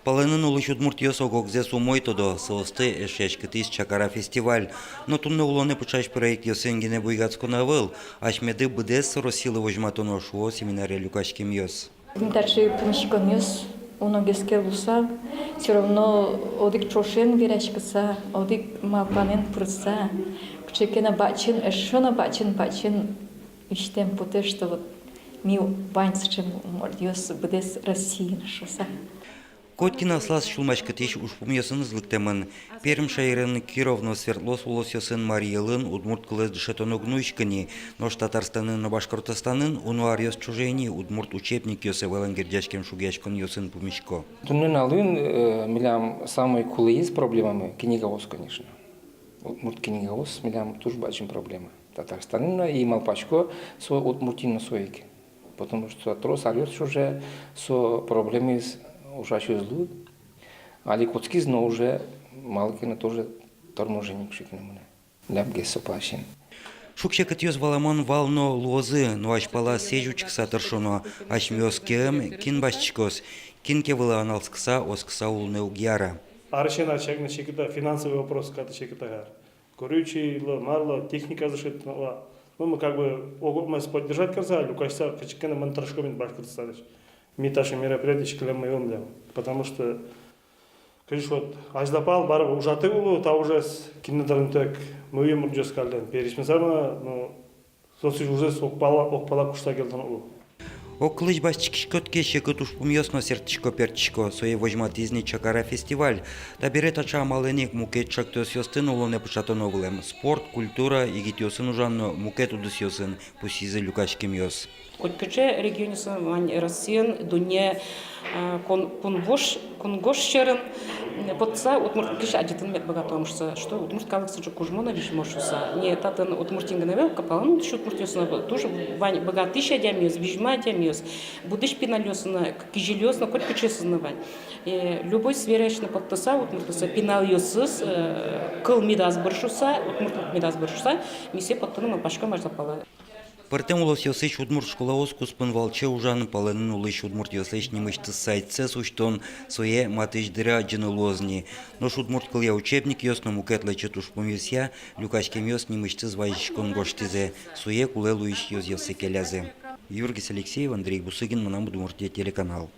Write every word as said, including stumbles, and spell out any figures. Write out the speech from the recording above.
Палэнын улӥсь удмуртъёс ог-огзэс умой тодо, соосты эшъяськытӥз «Чакара» фестиваль. Но туннэ улонэ пыӵась проектъёсын гинэ буйгатскон ӧвӧл, асьмеды быдэс Россилы возьматоно, шуо семинаре люкаськемъёс. Тӥни таӵе пумиськонъёс уногес ке луыса, всё равно одӥг ӵошен вераськыса, одӥг малпанэн пырыса, кыӵе ке но бадӟым, эшшо но бадӟым, бадӟым визьтэм потэ, что вот ми вань сыӵе муртъёс быдэс Россиын шуыса. Котькин аслаз сюлмаськытӥсь ужпумъёсыныз лыктэмын. Пермь шаерын, Киров но Свердловск улосъёсын, Марий Элын удмурт кылэз дышетон уг нуиськы ни, нош Татарстанын но Башкортостанын уно аръёс ӵоже ини удмурт учебникъёс ӧвӧлэн герӟаськем шугъяськонъёсын пумисько. Туннэ нуналын, э, милям самой кулэез проблемамы книгаос, конечно. Удмурт книгаос милям туж бадӟым проблема. Татарстанын но, и малпасько, со Удмуртиын но со ик. Потому что трос аръёс ӵоже со проблемаез ужась уз лу. Али кутскиз, но уже малы ке но тоже торможение кыӵе ке но мынэ. Лябгес со паласен. Шуг-секытъёс валамон вал но луозы, но азьпала сэзь учкыса тыршоно. Асьмеос кеым, кин басьтӥськоз, кин ке вылэ аналскыса, оскыса улыны уг яра. Арысен арысен но секыт-а, финансовый вопрос кадь секыт-а, кар. Горючейлы, марлы, техниказы дышетыны вал. Ну, мы как бы ог-огмес поддержать карыса, люкаськыса, кыӵе ке но мон тыршисько ини Башкортостанысь. Ми таӵе мероприятие кылем ӧвӧл милям. Потому что, конечно, вот, азьлапал бары ужатэ уло та ужез, кинлэн дорын тэк мӧйы муртъёс каллен. Пересьмеса мына, ну, соос ужез огпала, огпала куштыса кельтоно уло. Огкылысь басьтӥськод ке, секыт ужпумъёс но сэрттӥсько-пертчисько, сое возьматӥз ни «Чакара» фестиваль. Табере таӵе амалэн ик мукет ӵектосъёсты но улонэ пыӵатоно вылэм: спорт, культура, егитъёсын ужан но мукет удысъёсын, пусйизы люкаськемъёс. Котькыӵе регионъёсын вань Россиын, дунне, а, кун-, кунгож, кунгож сьӧрын, м, поттыса удмурт кылысь адӟытыны мед быгатом шуыса, что удмурт калык сыӵе кужмо но визьмо шуыса. Не татын Удмуртиын гинэ ӧвӧл, палэнын улӥсь удмуртъёсын но туж вань быгатӥсь адямиос, визьмо адямиос, будӥсь пиналъёсын но, к-, кизилиосын но, котькыӵеосын но вань. Э, любой сфераысь но поттыса, удмуртъёслэсь пиналъёсыз, э, кыл медаз быр шуыса, удмурт кыл медаз быр шуыса, ми сое поттыны малпаськом азьлапала. Пӧртэм улосъёсысь удмурт школаос куспын валче ужан палэнын улӥсь удмуртъёслэсь нимысьтыз сайтсэс усьтон, сое матысь дыре адӟыны луоз ни. Нош удмурт кылъя учебникъёс но мукет лэчыт ужпумъёсъя люкаськемъёс нимысьтыз вазиськон гожтӥзы, сое кулэ луись ёзъёсы келязы. Юргис Алексеев, Андрей Бусыгин, «Мынам Удмуртие» телеканал.